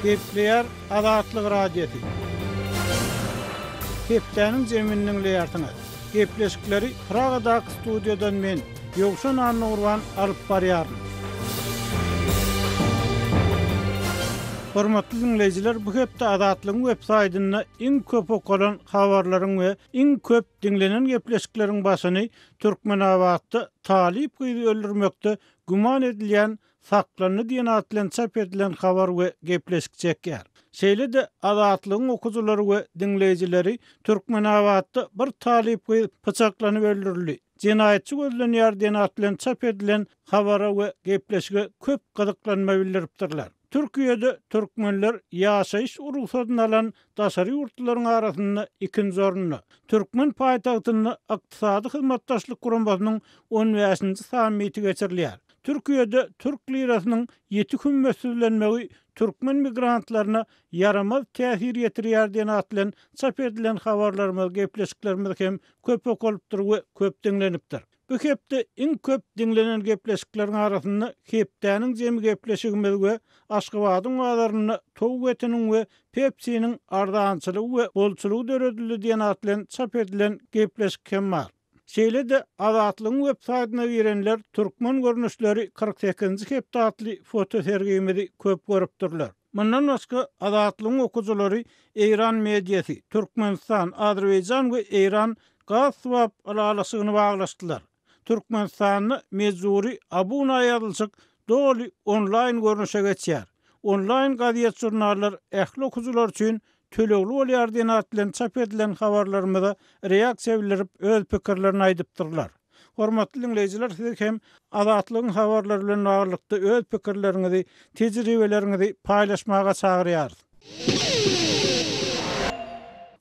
Gepleýär Azatlyk Radiosy. Hepdäniň jemini diňleýärsiňiz. Gepleşikleri Pragadaky studiýadan men, Ýowşan Annagurban alyp barýaryn. Hormatly diňleýjiler, bu hepde Azatlygyň websaýtynda iň köp okalan habarlaryň we iň köp diňlenen gepleşikleriň başyny Türkmenabatda talyp gyzy öldürmekde güman edilýän saklandy diýen at bilen çap edilen habar we gepleşik çekýär. Şeýle-de Azatlygyň okyjylary we diňleýjileri Türkmenabatda bir talyp gyz pyçaklanyp öldürildi, jenaýatçy gözlenýär diýen at bilen çap edilen habara we gepleşige köp gyzyklanma bildiripdirler. Türkiýede türkmenler ýaşaýyş rugsadyny alan daşary ýurtlularyň arasynda ikinji orunda. Türkmen paýtagtynda Ykdysady Hyzmatdaşlyk Guramasynyň on bäşinji sammiti geçirilýär. Türkiýede türk lirasynyň ýiti hümmetsizlenmegi türkmen migrantlaryna ýaramaz täsir ýetirýär diýen at bilen çap edilen habarlarymyz, gepleşiklerimiz hem köp okalypdyr we köp diňlenipdir. Bu hepde iň köp diňlenen gepleşikleriň arasynda Hepdäniň jemi gepleşigimiz we Aşgabadyň bazarynda towuk etiniň we Pepsi-niň arzançylygy we bolçulygy döredildi diýen at bilen çap edilen gepleşik hem bar. Şeýle-de Azatlygyň web saýtyna girenler Türkmen görnüşleri 48-nji hepde atly fotosergimizi köp görüpdirler. Mundan başga, Azatlygyň okyjylary Eýran mediasy, Türkmenistan, Azerbaýjan we Eýran gaz swap ylalaşygyny baglaşdylar. Türkmenistanda mejbury abuna ýazylyşyk doly onlaýn görnüşe geçýär. Onlaýn gazet-žurnallar ähli okyjylar üçin tölegli bolýar diýen at bilen çap edilen habarlarymyza reaksiýa bildirip öz pikirlerini aýdypdyrlar. Hormatly diňleýjiler siz hem Azatlygyň habarlary bilen baglylykda öz pikirleriňizi, tejribeleriňizi paýlaşmaga çagyrýarys.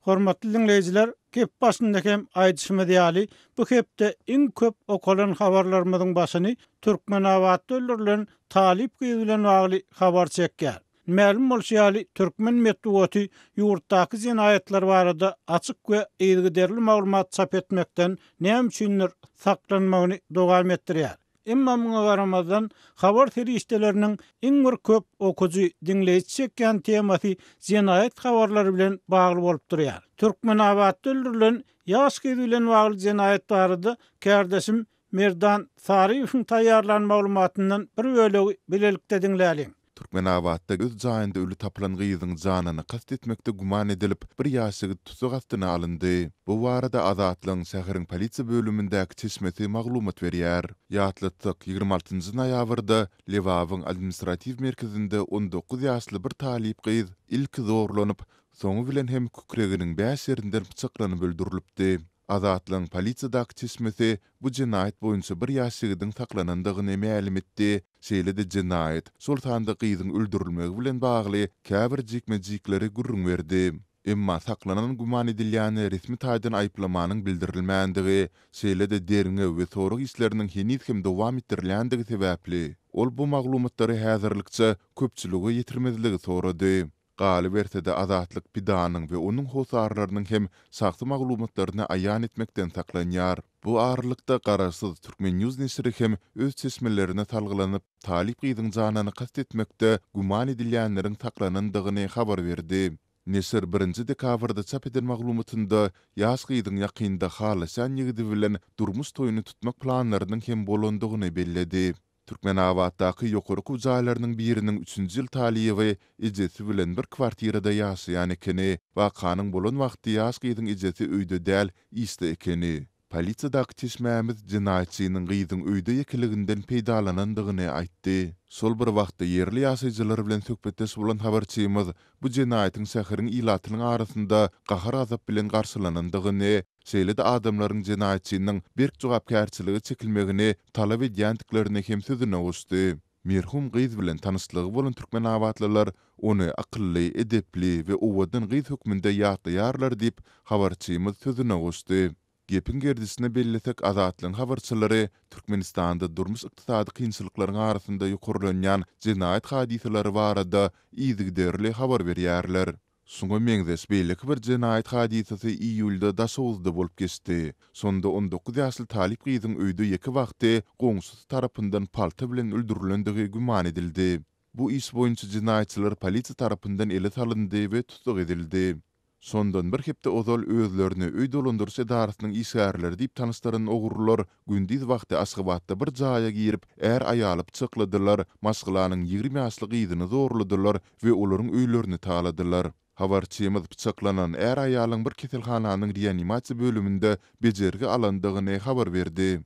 Hormatly diňleýjiler, gep başynda hem aýdyşymyz ýaly, bu hepde iň köp okalan habarlarymyzyň başyny Türkmenabatda öldürilen talyp gyz bilen bagly habar çekýär. Mälim bolşy ýaly, türkmen metbugaty ýurtdaky jenaýatlar barada açyk we yzygiderli maglumat çap etmekden näme üçindir saklanmagyny dowam etdirýär. Emma muňa garamazdan, habar serişdeleriniň iň bir köp okyjy, diňleýji çekýän temasy jenaýat habarlary bilen bagly bolup durýar. Türkmenabatda öldürilen ýaş gyz bilen bagly jenaýat barada kärdeşim Merdan Saryýewiň taýýarlan maglumatyndan bir bölegi bilelikde diňläliň. Türkmenabatda öz jaýynda öli tapylan gyzyň janyna kast etmekde güman edilip, bir ýaş ýigit tussag astyna alyndy. Bu barada Azatlygyň şäheriň polisiýa bölümindäki çeşmesi maglumat berýär. Ýatlatsak, 26 nji noýabrda Lebabyň administratiw merkezinde 19 ýaşly bir talyp gyz ilki zorlanyp, soňy bilen hem kükreginiň bäş ýerinden pyçaklanyp öldürilipdi. Azatlygyň polisiýadaky çeşmesi bu jenaýat boýunça bir ýaş ýigidiň saklanandygyny mälim etdi, şeýle-de jenaýat, şol sanda gyzyň öldürilmegi bilen bagly käbir jikme-jikleri gürrüň berdi. Emma saklanan güman edilýäne resmi taýdan aýyplamanyň bildirilmändigi, şeýle-de derňew we sorag işleriniň heniz hem dowam etdirilýändigi sebäpli, ol bu maglumatlary häzirlikçe köpçülige ýetirmezligi sorady. Galyberse-de, Azatlyk pidanyň we onuň hossarlarynyň hem şahsy maglumatlaryny aýan etmekden saklanýar. Bu aralykda, garaşsyz Turkmen. News neşiri hem öz çeşmelerine salgylanyp, talyp gyzyň janyna kast etmekde güman edilýänleriň saklanandygyny habar berdi. Neşir birinji dekabrda çap eden maglumatynda ýaş gyzyň ýakynda halaşýan ýigidi bilen durmuş toýuny tutmak planlarynyň hem bolandygyny belledi. Türkmenabatdaky ýokary okuw jaýlarynyň biriniň üçünji ýyl talyby ejesi bilen bir kwartirada ýaşaýan ekeni. Wakanyň bolan wagty ýaş gyzyň ejesi öýde däl, işde ekeni. Polisiýadaky çeşmämiz jenaýatçynyň gyzyň öýde ýekeliginden peýdalanandygyny aýtdy. Şol bir wagtda ýerli ýaşaýjylar bilen söhbetdeş bolan habarçymyz bu jenaýatyň şäheriň ilatynyň arasynda gahar-gazap bilen garşylanandygyny, şeýle-de adamlaryň jenaýatçynyň berk jogapkärçilige çekilmegini talap edýändiklerini hem sözüne goşdy. Merhum gyz bilen tanyşlygy bolan türkmenabatlylar ony akylly, edepli we owadan gyz hökmünde ýatlaýarlar diýip, habarçymyz sözüne goşdy. Gepiň gerdişine bellesek, Azatlygyň habarçylary Türkmenistanda durmuş-ykdysady kynçylyklaryň arasynda ýokarlanýan jenaýat hadysalary barada yzygiderli habar berýärler. Şuňa meňzeş beýleki bir jenaýat hadysasy iýulda Daşoguzda bolup geçdi. Şonda 19 ýaşly talyp gyzyň öýde ýeke wagty goňşusy tarapyndan palta bilen öldürilendigi güman edildi. Bu iş boýunça jenaýatçylar polisiýa tarapyndan ele salyndy we tussag edildi. Şondan bir hepde ozal özlerini öý dolandyryş edarasynyň işgärleri diýip tanyşdyran ogrular gündiz wagty Aşgabatda bir jaýa girip, är-aýaly pyçakladylar, maşgalanyň 20 ýaşly gyzyny zorladylar we olaryň öýlerini taladylar. Habarçymyz pyçaklanan är-aýalyň bir keselhananyň reanimasiýa bölüminde bejergi alandygyny habar berdi.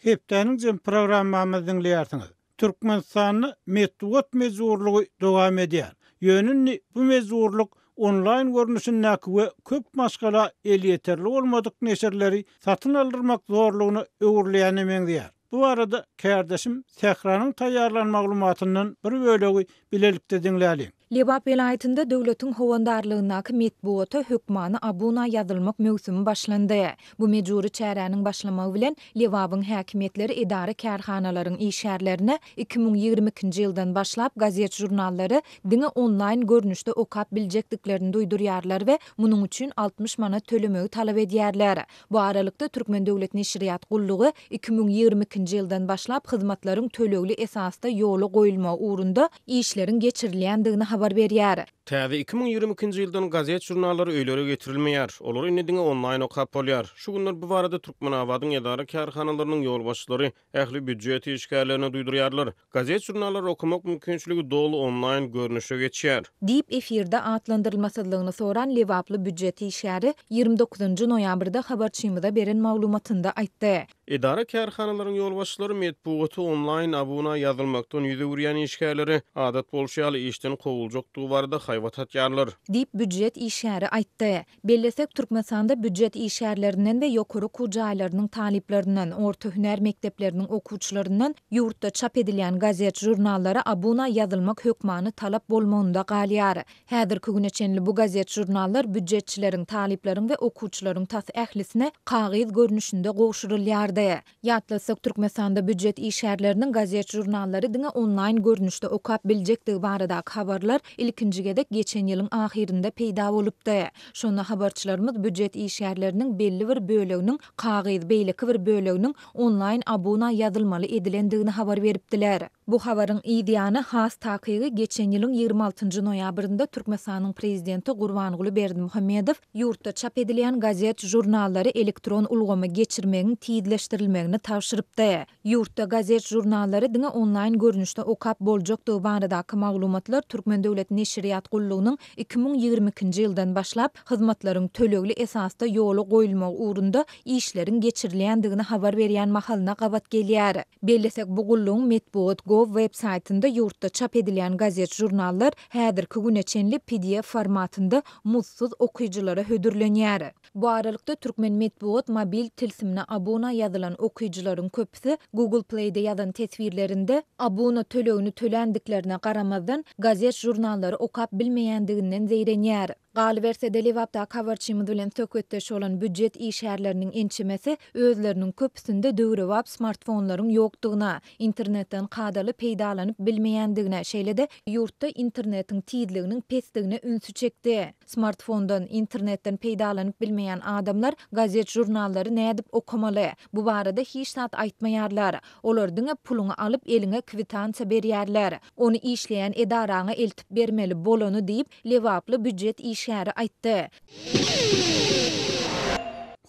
Hepdäniň jem programmamyzy diňleýärsiňiz. Türkmenistanda metbugat mejburlygy dowam edýär. Ýöne indi bu mejburlyk onlaýn görnüşindäki we köp maşgala elýeterli bolmadyk neşirleri satyn aldyrmak zorlugyna öwrülýäne meňzeýär. Bu barada kärdeşim Sähranyň taýýarlan maglumatyndan bir bölegi bilelikde diňläliň. Lebap welaýatynda döwletiň howandarlygyndaky metbugata hökmany abuna ýazylmak möwsümi başlandy. Bu mejbury çäräniň başlamagy bilen, Lebabyň häkimiýetleri edara-kärhanalaryň işgärlerine 2022-nji ýyldan başlap gazet-žurnallary diňe onlaýn görnüşde okap biljekdiklerini duýdurýarlar we munuň üçin 60 manat tölemegi talap edýärler. Bu aralykda, Türkmen döwlet neşirýat gullugy 2022-nji ýyldan başlap hyzmatlaryň tölegli esasda ýola goýulmagy ugrunda işleriň geçirilýändigini habar berýär. Täze 2022-nji ýyldan gazet-žurnallar öýlere getirilmeýär. Olary indi diňe onlaýn okap bolýar. Şu günler bu barada Türkmenabadyň edara-kärhanalarynyň ýolbaşçylary ähli býujet işgärlerine duýdurýarlar. Gazet-žurnallary okamak mümkinçiligi doly onlaýn görnüşe geçýär. Diýip, efirde atlandyrylmasyzlygyny soran lebaply býujet işgäri 29 noýabrda habarçymyza beren maglumatynda aýtdy. Edara-kärhanalaryň ýolbaşçylary metbugata onlaýn abuna ýazylmakdan ýüz öwürýän işgärlere, adat bolşy ýaly, işden kowuljakdygy barada haýbat atýarlar. Diýip, býujet işgäri aýtdy. Bellesek, Türkmenistanda býujet işgärlerinden we ýokary okuw jaýlarynyň talyplaryndan, orta hünär mekdepleriniň okuwçylaryndan ýurtda çap edilýän gazet-žurnallara abuna ýazylmak hökmany talap bolmagynda galýar. Häzirki güne çenli bu gazet-žurnallar býujetçileriň, talyplaryň we okuwçylaryň tas ählisine kagyz görnüşinde gowşurylýardy. Ýatlatsak, Türkmenistanda býujet işgärleriniň gazet-žurnallary diňe onlaýn görnüşde okap biljekdigi baradaky habarlar ilkinji gezek geçen ýylyň ahyrynda peýda bolupdy. Şonda habarçylarymyz býujet işgärleriniň belli bir böleginiň kagyz, beýleki bir böleginiň onlaýn abuna ýazylmaly edilendigini habar beripdiler. Bu habaryň yz ýany, has takygy, geçen ýylyň 26 njy noýabrynda Türkmenistanyň Prezidenti Gurbanguly Berdimuhamedow ýurtda çap edilýän gazet-žurnallary elektron ulgama geçirmegiň tizleşdirilmegini tabşyrypdy. Ýurtda gazet-žurnallary diňe onlaýn görnüşde okap boljakdygy baradaky maglumatlar Türkmen döwlet neşirýat gullugynyň 2022-nji ýyldan başlap hyzmatlaryň tölegli esasda ýola goýulmagy ugrunda işleriň geçirilýändigini habar berýän mahalyna gabat gelýär. Bellesek, bu gullugyň Metbugat. Gov web saýtynda ýurtda çap edilýän gazet-žurnallar häzirki güne çenli pdf formatynda muzdsuz okyjylara hödürlenýär. Bu aralykda, Türkmen metbugat mobil tilsimine abuna ýazylan okyjylaryň köpüsi Google Play-de ýazan teswirlerinde, abuna tölegini töländiklerine garamazdan, gazet-žurnallary okap bilmeýändiginden zeýrenýär. Galyberse-de, Lebapdaky habarçymyz bilen söhbetdeş bolan býujet işgärleriniň ençemesi özleriniň köpüsinde döwrebap smartfonlaryň ýokdugyna, internetden kadaly peýdalanyp bilmeýändigine, şeýle-de ýurtda internetiň tizliginiň pesdigine ünsi çekdi. Smartfondan, internetden peýdalanyp bilmeýän adamlar gazet-žurnallary nädip okamaly? Bu barada hiç zat aýtmaýarlar. Olar diňe puluňy alyp, eliňe kwitansiýa berýärler. Ony işleýän edaraňa eltip bermeli, bolany diýip, lebaply býujet işgäri aýtdy.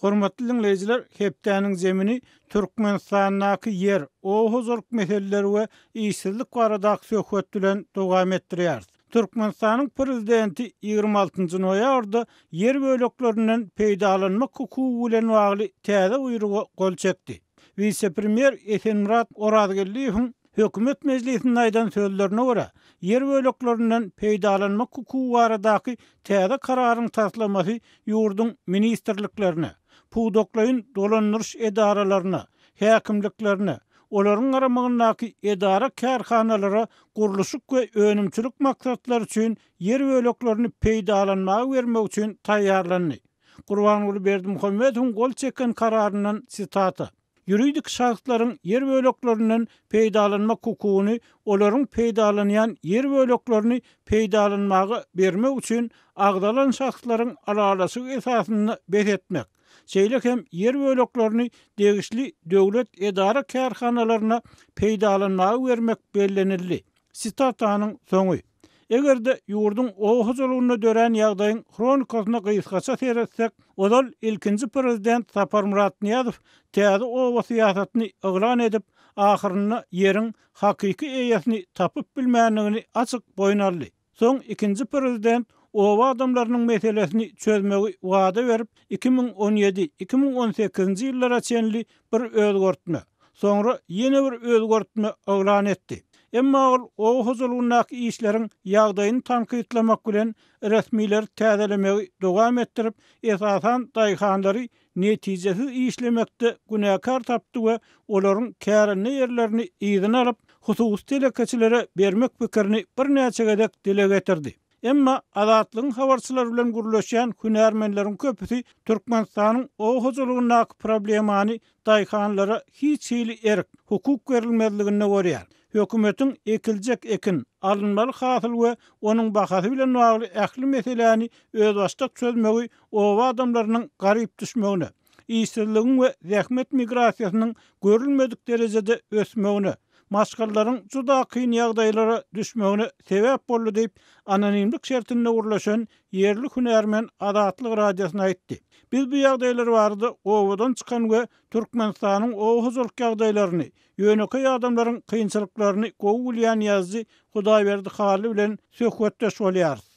Hormatly diňleýjiler, hepdäniň zemini Türkmenistandaky ýer, oba hojalyk meseleleri we işsizlik baradaky söhbet bilen dowam etdirýäris. Türkmenistanyň Prezidenti 26 noýabrda ýer böleklerinden peýdalanmak hukugy bilen bagly täze buýruga gol çekdi. Wise-premýer Esenmyrat Orazgeldiýewiň Hökümet mejlisinde aýdan sözlerine görä, ýer böleklerinden peýdalanmak hukugy baradaky täze kararyň taslamasy ýurduň ministrliklerine, pudaklaýyn dolandyryş edaralaryna, häkimliklerine, olaryň garamagyndaky edara-kärhanalara gurluşyk we önümçilik maksatlary üçin ýer böleklerini peýdalanmaga bermek üçin taýýarlandy. Gurbanguly Berdimuhamedowyň gol çeken kararyndan sitata. Ýuridik şahslaryň ýer böleklerinden peýdalanmak hukugyny olaryň peýdalanýan ýer böleklerini peýdalanmaga bermek üçin agzalan şahslaryň ylalaşygy esasynda bes etmek. Şeýle hem ýer böleklerini degişli döwlet edara-kärhanalaryna peýdalanmaga bermek bellenildi. Sitatanyň soňy. Eger-de ýurduň oba hojalygynda dörän ýagdaýyň hronikasyna gysgaça seretsek, ozal ilkinji prezident Saparmyrat Nyýazow täze oba syýasatyny yglan edip, ahyrynda ýeriň hakyky eýesini tapyp bilmändigini açyk boýun aldy. Soň ikinji prezident oba adamlarynyň meselesini çözmegi wada berip, 2017, 2018-nji ýyllara çenli bir özgertme, soňra ýene bir özgertme yglan etdi. Emma ol oba hojalygyndaky işleriň ýagdaýyny tankytlamak bilen, resmileri täzelemegi dowam etdirip, esasan daýhanlary netijesiz işlemekde günäkär tapdy we olaryň kärende ýerlerini yzyna alyp, hususy telekeçilere bermek pikirini birnäçe gezek dile getirdi. Emma Azatlygyň habarçylary bilen gürleşýän hünärmenleriň köpüsi Türkmenistanyň oba hojalygyndaky problemany daýhanlara hiç hili erk, hukuk berilmezliginde görýär. Hökümetiň ekiljek ekin, alynmaly hasyl we onuň bahasy bilen bagly ähli meseläni özbaşdak çözmegi oba adamlarynyň garyp düşmegine, işsizligiň we zähmet migrasiýasynyň görülmedik derejede ösmegine, maşgalalaryň juda kyn ýagdaýlara düşmegine sebäp boldy diýip, anonimlik şertinde gürleşen ýerli hünärmen Azatlyk Radiosyna aýtdy. Biz bu ýagdaýlar barada obadan çykan we Türkmenistanyň oba hojalyk ýagdaýlaryny, ýönekeý adamlaryň kynçylyklaryny gowy bilýän ýazyjy Hudaýberdi Hally bilen söhbetdeş bolýarys.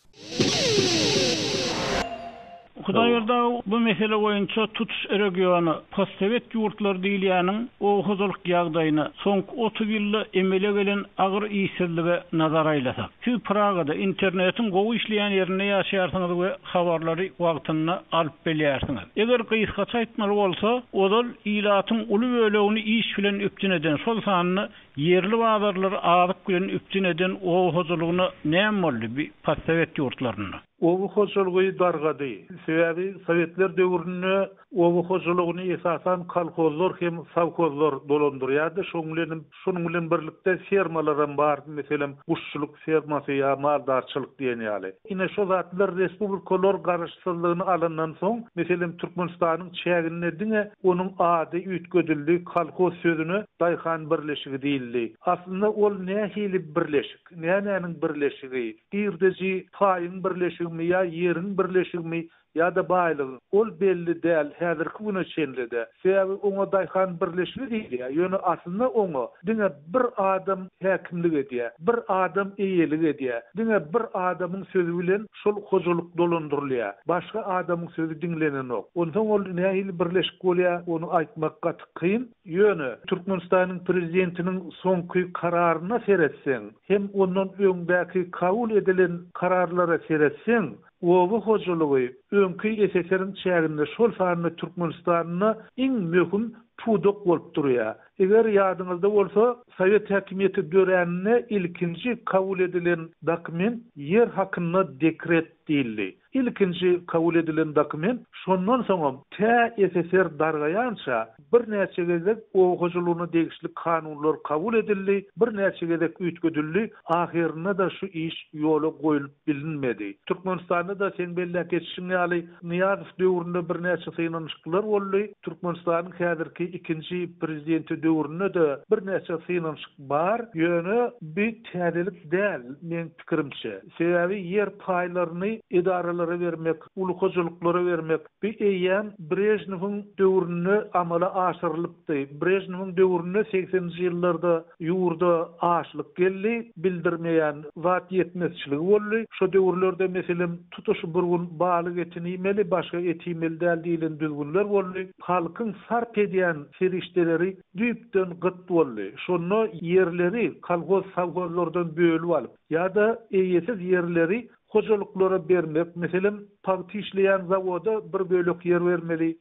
Hudaýberdi aga, bu mesele boýunça tutuş regiona, postsowet ýurtlary diýilýäniň oba hojalyk ýagdaýyna, soňky 30 ýylda emele gelen agyr işsizlige nazar aýlasak. Siz Pragada, internetiň gowy işleýän ýerinde ýaşaýarsyňyz we habarlary wagtynda alyp bilýärsiňiz. Eger gysgaça aýtmaly bolsa, ozal ilatyň uly bölegini iş bilen üpjün eden, şol sanda ýerli bazarlary azyk bilen üpjün eden oba hojalygyna näme boldy bi postsowet ýurtlarynda? Oba hojalygy dargady. Sebäbi sowetler döwründe oba hojalygyny esasan kolhozlar hem sowhozlar dolandyrýardy. Şoň bilenem şonuň bilen birlikde fermalaram bardy, meselem, guşçulyk fermasy ýa maldarçylyk diýen ýaly. Ine şo zatlar respublikalar garaşsyzlygyny alandan soň, meselem, Türkmenistanyň çäginde diňe onuň ady üýtgedildi, kolhoz sözüne daýhan birleşigi diýildi. Aslynda ol nähili birleşik, nämäniň birleşigi, girdeji paýyň birleşigimi ýa ýeriň birleşigimi ýa-da baýlygyň, ol belli däl häzirki güne çenli-de. Sebäbi oňa daýhan birleşigi diýilýär, ýöne aslynda oňa diňe bir adam häkimlik edýär, bir adam eýelik edýär, diňe bir adamyň sözi bilen şol hojalyk dolandyrylýar, başga adamyň sözi diňlenenok. Onsoň ol nähili birleşik bolýar, ony aýtmak gaty kyn. Ýöne Türkmenistanyň Prezidentiniň soňky kararyna seretseň, hem ondan öňdäki kabul edilen kararlara seretseň, Oba hojalygy öňki SSR-iň çäginde, şol sanda Türkmenistanda iň möhüm pudak bolup durýar. Eger ýadyňyzda bolsa, sowet häkimiýeti döräninde ilkinji kabul edilen dokument Ýer hakynda dekret diýildi. Ilkinji kabul edilen dokument, şondan soňam tä SSR dargaýança Birnäçe gezek oba hojalygyna degişli kanunlar kabul edildi, birnäçe gezek üýtgedildi, ahyrynda-da şu iş ýola goýlup bilinmedi. Türkmenistanda-da seň belläp geçişiň ýaly, Nyýazow döwründe birnäçe synanyşyklar boldy. Türkmenistanyň häzirki ikinji prezidenti döwründe-de birnäçe synanyşyk bar. Ýöne bi täzelik däl, meň pikirimçe. Sebäbi ýer paýlaryny edaralara bermek, uly hojalyklara bermek, Bu eýýäm Brežnewiň döwründe amala aşyrylypdy. Brežnewiň döwründe segseninji ýyllarda ýurda açlyk geldi, bildirmeýän zat ýetmezçiligi boldy. Şo döwürlerde, meselem, tutuş bir gün balyk etini iýmeli, başga et iýmeli däl diýlen düzgünler boldy. Halkyň sarp edýän serişdeleri düýpden gyt boldy. Şonda ýerleri kolhoz-sowhozlardan bölüp alyp ýa-da eýesiz ýerleri hojalyklara bermek, meselem, pagta işleýän zawoda bir bölek ýer bermeli,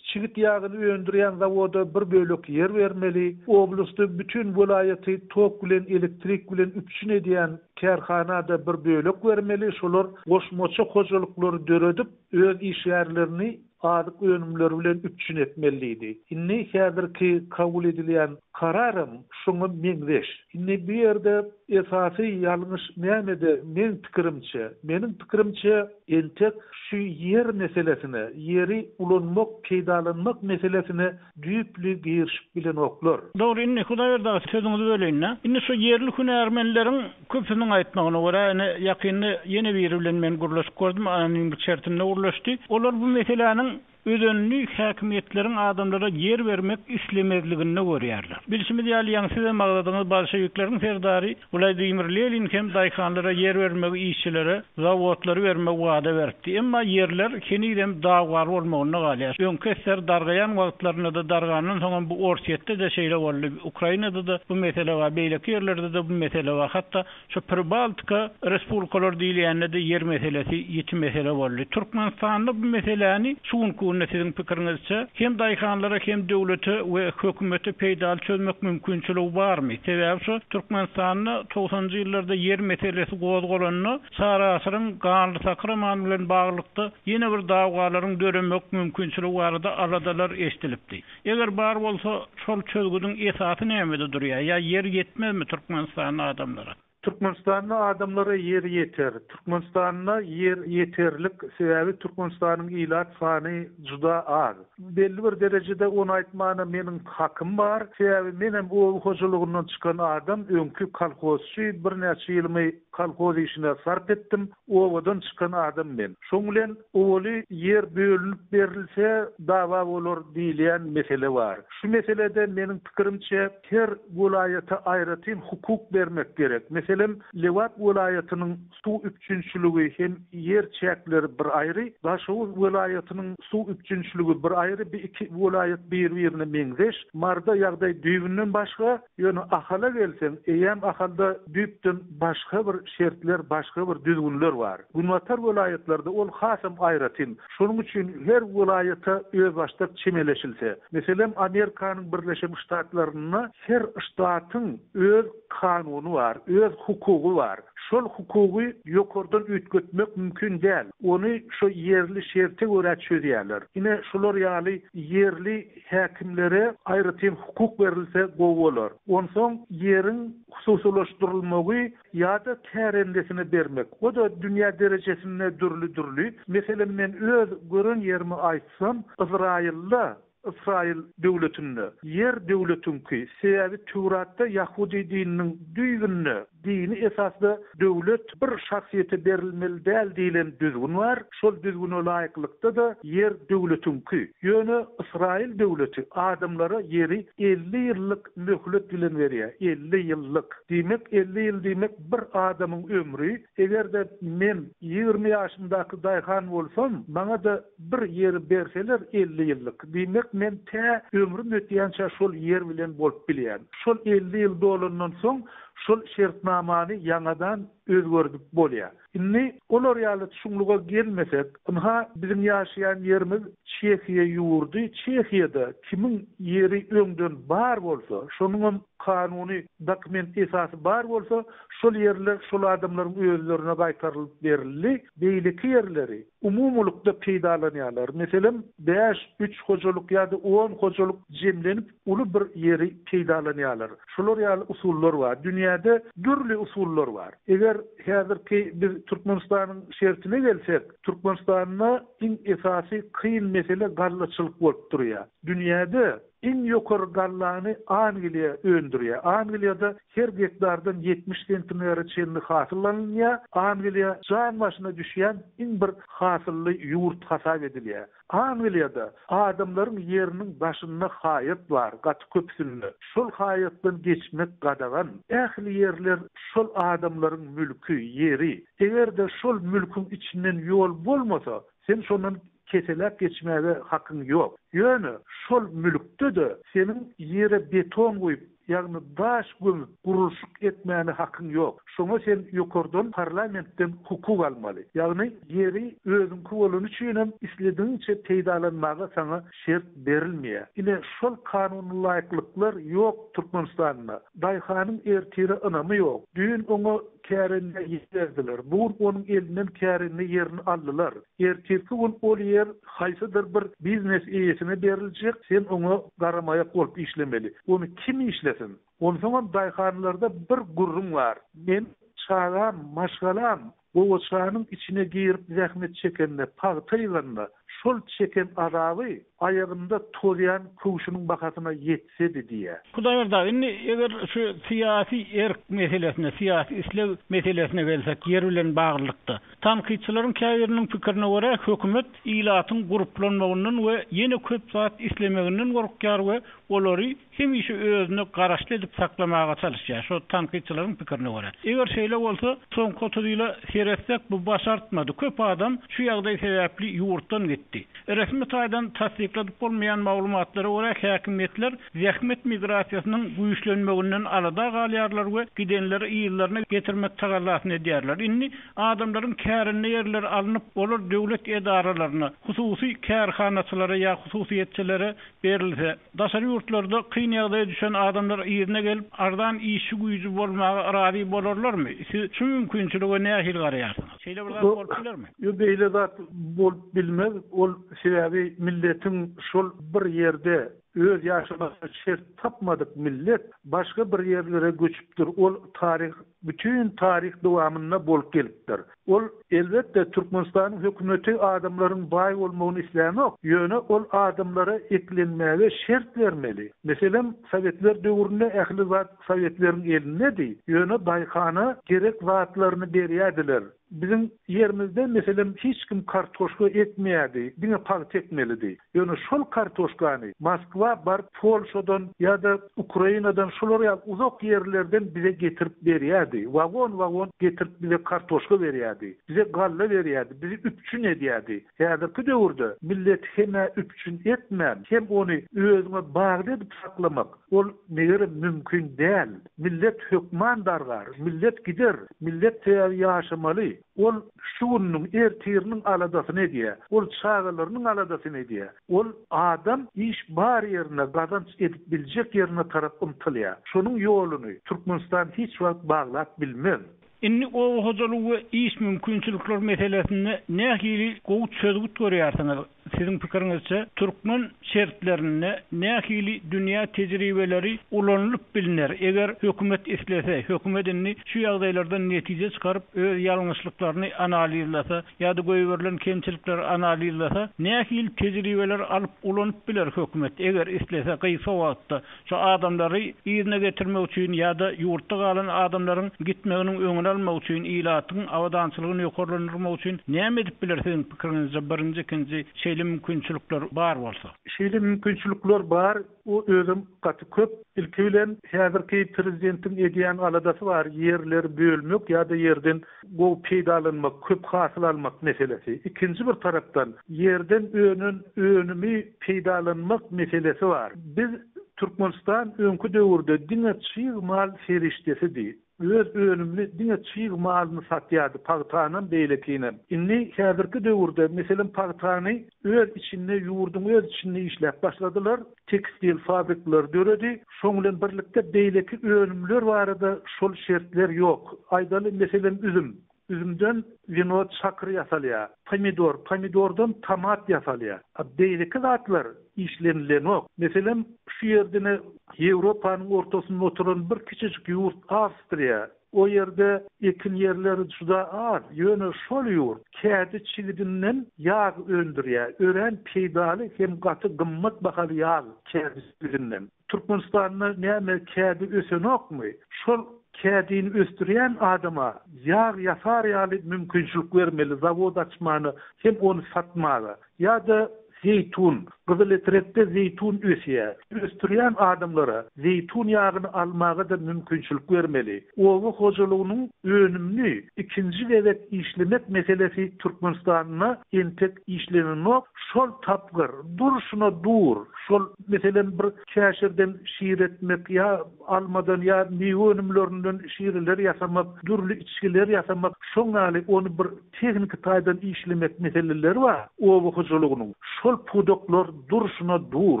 çigit ýagyny öndürýän zawoda bir bölek ýer bermeli, oblastda bütin welaýaty tok bilen, elektrik bilen üpjün edýän kärhana-da bir bölek bermeli, şolar goşmaça hojalyklary döredip, öz işgärlerini. azyk önümleri bilen üpjün etmeli diýdi. Indi häzirki kabul edilýän kararam şoňa meňzeş. Indi bu ýerde esasy ýalňyş nämede meň pikirimçe? Meniň pikirimçe entek şu ýer meselesine, ýeri ulanmak, peýdalanmak meselesine düýpli girişip bilenoklar. Dogry, indi Hudaýberdi aga sözüňizi böleýin-dä. Indi şu ýerli hünärmenleriň köpüsiniň aýtmagyna görä, ine ýakynda ýene biri bilen men gürleşip gördüm, anonimlik şertinde gürleşdi. Olar bu meseläniň özenini häkimiýetleriň adamlara ýer bermek islemezliginde görýärler. Bilşimiz ýaly, ýaňy sizem agzadyňyz, bolşewikleriň serdary Wladimir Lenin hem daýhanlara ýer bermegi, işçilere zawodlary bermegi wada beripdi. Emma ýerler henizem dawaly bolmagynda galýar. Öňki ssr dargaýan wagtlarynda-da, dargandan soňam bu Orsýetde-de şeýle boldy, Ukrainada-da bu mesele bar, beýleki ýerlerde-de bu mesele bar. Hatda Şu Pribaltika respublikalary diýilýände-de ýer meselesi ýiti mesele boldy. Türkmenistanda bu meseläni şu günki günde siziň pikiriňizçe hem daýhanlara hem döwlete we hökümete peýdaly çözmek mümkinçiligi barmy? Sebäbi şu Türkmenistanda togsanynjy ýyllarda ýer meselesi gozgalanda Çary Aşyryň Ganly saky romany bilen baglylykda ýene bir dawgalaryň döremek mümkinçiligi barada aladalar eşidilipdi. Eger bar bolsa, şol çözgüdiň esasy nämede durýar? Ýa ýer ýetmezmi Türkmenistanda adamlara? Türkmenistanda adamlara ýer ýeter. Türkmenistanda ýer ýeterlik, sebäbi Türkmenistanyň ilat sany juda az. Belli bir derejede ony aýtmana meniň hakym bar. Sebäbi menem oba hojalygyndan çykan adam, öňki kolhozçy, birnäçe ýylymy kolhoz işine sarp etdim. Obadan çykan adam men. Şoň bilen owaly ýer bölünip berilse dawa bolar diýilýän mesele bar. Şu meselede meniň pikirimçe her welaýata aýratyn hukuk bermek gerek. Meselem, Lebap welaýatynyň suw üpjünçiligi hem ýer çäkleri bir aýry, Daşoguz welaýatynyň suw üpjünçiligi bir aýry, bi iki welaýat bir-birine meňzeş. Maryda ýagdaý düýbünden başga. Ýöne Ahala gelseň, eýýäm Ahalda düýpden başga bir şertler, başga bir düzgünler bar. Günbatar welaýatlarda ol hasam aýratyn. Şonuň üçin her welaýata özbaşdak çemeleşilse. Meselem, Amerikanyň Birleşen Ştatlarynda her ştatyň öz kanuny bar, öz hukugy bar. Şol hukugy ýokardan üýtgetmek mümkin däl. Ony şo ýerli şerte görä çözýärler. Ine, şular ýaly ýerli häkimlere aýratyn hukuk berilse gowy bolar. Onsoň ýeriň hususylaşdyrylmagy ýa-da kärendesine bermek, o-da dünýä derejesinde dürli-dürli. Meselem, men öz gören ýerimi aýtsam, Yzraýylda, Ysraýyl döwletinde, ýer döwletiňki, sebäbi Töwratda ýahudy dininiň düýbünde Dini esasda döwlet bir şahsyýete berilmeli däl diýlen düzgün bar. Şol düzgüne laýyklykda-da ýer döwletiňki. Ýöne Ysraýyl döwleti adamlara ýeri 50 ýyllyk möhlet bilen berýär. 50 ýyllyk. Diýmek, 50 ýyl diýmek bir adamyň ömri. Eger-de men 20 ýaşymdaky daýhan bolsam, maňa-da bir ýeri berseler 50 ýyllyk. Diýmek, men tä ömrüm ötýänçä şol ýer bilen bolup bilýän. Şol 50 ýyl dolandan soň Şol şertnamany ýaňadan özgerdip bolýar. Indi olar ýaly çuňluga gelmesek, ynha biziň ýaşaýan ýerimiz Çehiýa ýurdy, Çehiýada kimiň ýeri öňden bar bolsa, şonuňam kanuny dokument esasy bar bolsa, şol ýerler şol adamlaryň özlerine gaýtarylyp berildi, beýleki ýerleri umumylykda peýdalanýarlar. Meselem, bäş, üç hojalyk ýa-da on hojalyk jemlenip uly bir ýeri peýdalanýarlar. Şular ýaly usullar bar. Dünýäde dürli usullar bar. Eger häzirki biz Türkmenistanyň şertine gelsek, Türkmenistanda iň esasy kyn mesele gallaçylyk bolup durýar. Dünýäde iň ýokary gallany Angliýa öndürýär. Angliýada her gektardan 70 sentnere çenli hasyl alynýar. Angliýa jan başyna düşýän iň bir hasylly ýurt hasap edilýär. Angliýada adamlaryň ýeriniň daşynda haýat bar, gaty köpüsinde. Şol haýatdan geçmek gadagan. Ähli ýerler şol adamlaryň mülki, ýeri. Eger-de şol mülküň içinden ýol bolmasa, sen şondan keseläp geçmäge hakyň ýok. Ýöne şol mülkde-de seniň ýere beton guýup, ýagny daş gömüp gurluşyk etmäne hakyň ýok. Şoňa sen ýokardan parlamentden hukuk almaly. Ýagny ýeri özüňki bolany üçinem isledigiňçe peýdalanmaga saňa şert berilmeýär. Ine şol kanunalaýyklyklar ýok Türkmenistanda. Daýhanyň ertire ynamy ýok. Düýn oňa kärende ýer berdiler. Bu gün onuň elinden kärende ýerini aldylar. Ertirki gün ol ýer haýsydyr bir biznes eýesine beriljek, sen oňa garamaýak bolup işlemeli. Ony kim işlesin? Onsoňam daýhanlarda bir gürrüň bar. Meniň çagam, maşgalam gowaçanyň içine girip zähmet çekende, pagta ýyganda, şol çeken azaby aýagynda tozýan köwşüniň bahasyna ýetsedi diýýär. Hudaýberdi aga, indi eger şu syýasy erk meselesine, syýasy isleg meselesine gelsek, ýer bilen baglylykda, tankytçylaryň käbiriniň pikirine görä, hökümet ilatyň gurplanmagyndan we ýene köp zat islemeginden gorkýar we olary hemişe özüne garaşly edip saklamaga çalyşýar, şo tankytçylaryň pikirine görä. Eger şeýle bolsa, soňky 30 ýyla seretsek, bu başartmady. Köp adam şu ýagdaý sebäpli ýurtdan gitdi. Resmi taýdan tassykladyp bolmaýan maglumatlara görä, häkimiýetler zähmet migrasiýasynyň güýçlenmeginden alada galýarlar we gidenleri yzlaryna getirmek tagallasyny edýärler. Indi adamlaryň kärende ýerleri alnyp, olar döwlet edaralaryna, hususy kärhanaçylara ýa hususyýetçilere berilse, Daşary ýurtlarda kyn ýagdaýa düşen adamlar yzyna gelip, arzan işçi güýji bolmaga razy bolarlarmy? Siz şu mümkinçilige nähili garaýarsyňyz? Şeýle bir zat bolup bilermi? Ýok, beýle zat bolup bilmez. Ol sebäbi milletiň şol bir ýerde öz ýaşamagyna şert tapmadyk millet başga bir ýerlere göçüpdir. Ol taryh bütin taryh dowamynda bolup gelipdir. Ol, elbetde, Türkmenistanyň hökümeti adamlaryň baý bolmagyny islänok, ýöne ol adamlara eklenmäge şert bermeli. Meselem, sowetler döwründe ähli zat sowetleriň elindedi, ýöne daýhana gerek zatlaryny berýärdiler. Biziň ýerimizde, meselem, hiç kim kartoşka ekmeýärdi, diňe pagta ekmelidi. Ýöne şol kartoşkany Moskwa baryp Polşadan ýa-da Ukrainadan şolar ýaly uzak ýerlerden bize getirip berýärdi. Wagon-wagon getirip bize kartoşka berýärdi. Bize galla berýärdi, bizi üpjün edýärdi. Häzirki döwürde milleti hem-ä üpjün etmän, hem ony özüňe bagly edip saklamak, ol megerem mümkin däl. Millet hökman dargar, millet gider, millet sebäbi ýaşamaly. Ol şu gününiň, ertiriniň aladasyny edýär. Ol çagalarynyň aladasyny edýär. Ol adam iş bar ýerine, gazanç edip biljek ýerine tarap ymtylýar. Şonuň ýoluny Türkmenistan hiç wagt baglap bilmez. Indi oba hojalygy we iş mümkinçilikleri meselesinde nähili gowy çözgüt görýärsiňiz? Siziň pikiriňizçe, türkmen şertlerinde nähili dünýä tejribeleri ulanylyp bilner, eger hökümet islese, hökümet indi şu ýagdaýlardan netije çykaryp, öz ýalňyşlyklaryny analizlese ýa-da goýberilen kemçilikleri analizlese, nähili tejribeleri alyp ulanyp biler hökümet, eger islese, gysga wagtda Şu adamlary yzyna getirmek üçin ýa-da ýurtda galan adamlaryň gitmeginiň öňüni almak üçin, ilatyň abadançylygyny ýokarlandyrmak üçin näme edip biler siziň pikiriňizce birinji, ikinji şeýle mümkinçilikler bar bolsa? Şeýle mümkinçilikler bar, o özem gaty köp. Ilki bilen häzirki prezidentiň edýän aladasy bar, ýerleri bölmek ýa-da ýerden gowy peýdalanmak, köp hasyl almak meselesi. Ikinji bir tarapdan, ýerden önen önümi peýdalanmak meselesi bar. Biz, Türkmenistan öňki döwürde diňe çig mal serişdesidi. Öz önümini diňe çig malyny satýardy, pagtanam, beýlekinem. Indi häzirki döwürde, meselem, pagtany öz içinde, ýurduň öz içinde işläp başladylar. Tekstil fabrikleri döredi. Şoň bilen birlikde beýleki önümler barada şol şertler ýok. Aýdaly, meselem, üzüm. Üzümden wino, çakyr ýasalýar. Pomidor, pomidordan tomat ýasalýar. A beýleki zatlar işlenilenok. Meselem, şu ýerdene Ýewropanyň ortasynda oturan bir kiçijik ýurt Awstriýa. O ýerde ekin ýerleri juda az, ýöne şol ýurt kädi çigidinden ýag öndürýär. Örän peýdaly hem gaty gymmat bahaly ýag kädi çigidinden. Türkmenistanda näme kädi ösenokmy? Şol kädini ösdürýän adama ýag ýasar ýaly mümkinçilik bermeli, zawod açmana hem ony satmaga. Ýa-da zeýtun. Gyzyletrekde zeýtun ösýär. Ösdürýän adamlara zeýtun ýagyny almaga-da mümkinçilik bermeli. Oba hojalygynyň önümini ikinji gezek işlemek meselesi Türkmenistanda entek işlenenok. Şol tapgyr durşuna dur. Şol, meselem, bir käşirden şire etmek ýa almadan ýa miwe önümlerinden şireler ýasamak, dürli içgiler ýasamak, şoň ýaly ony bir tehniki taýdan işlemek meseleleri bar oba hojalygynyň. Şol pudaklar durşuna dur.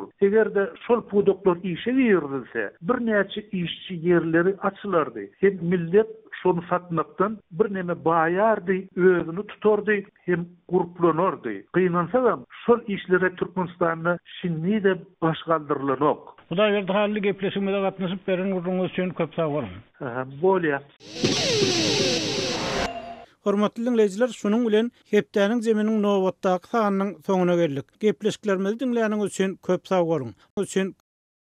Eger-de şol pudaklar işe girizilse, birnäçe işçi ýerleri açylardy. Hem millet şony satmakdan birneme baýardy, özüni tutardy hem gurplanardy. Gynansagam, şol işlere Türkmenistanda şindi-de baş galdyrylanok. Hudaýberdi Hally gepleşigimize gatnaşyp beren gürrüňiňiz üçin köp sag boluň. Aha, bolýa. Hormatly diňleýjiler, şunuň bilen hepdäniň zeminiň nobatdaky sanynyň soňuna geldik. Gepleşiklerimizi diňläniňiz üçin köp sag boluň! Üçin.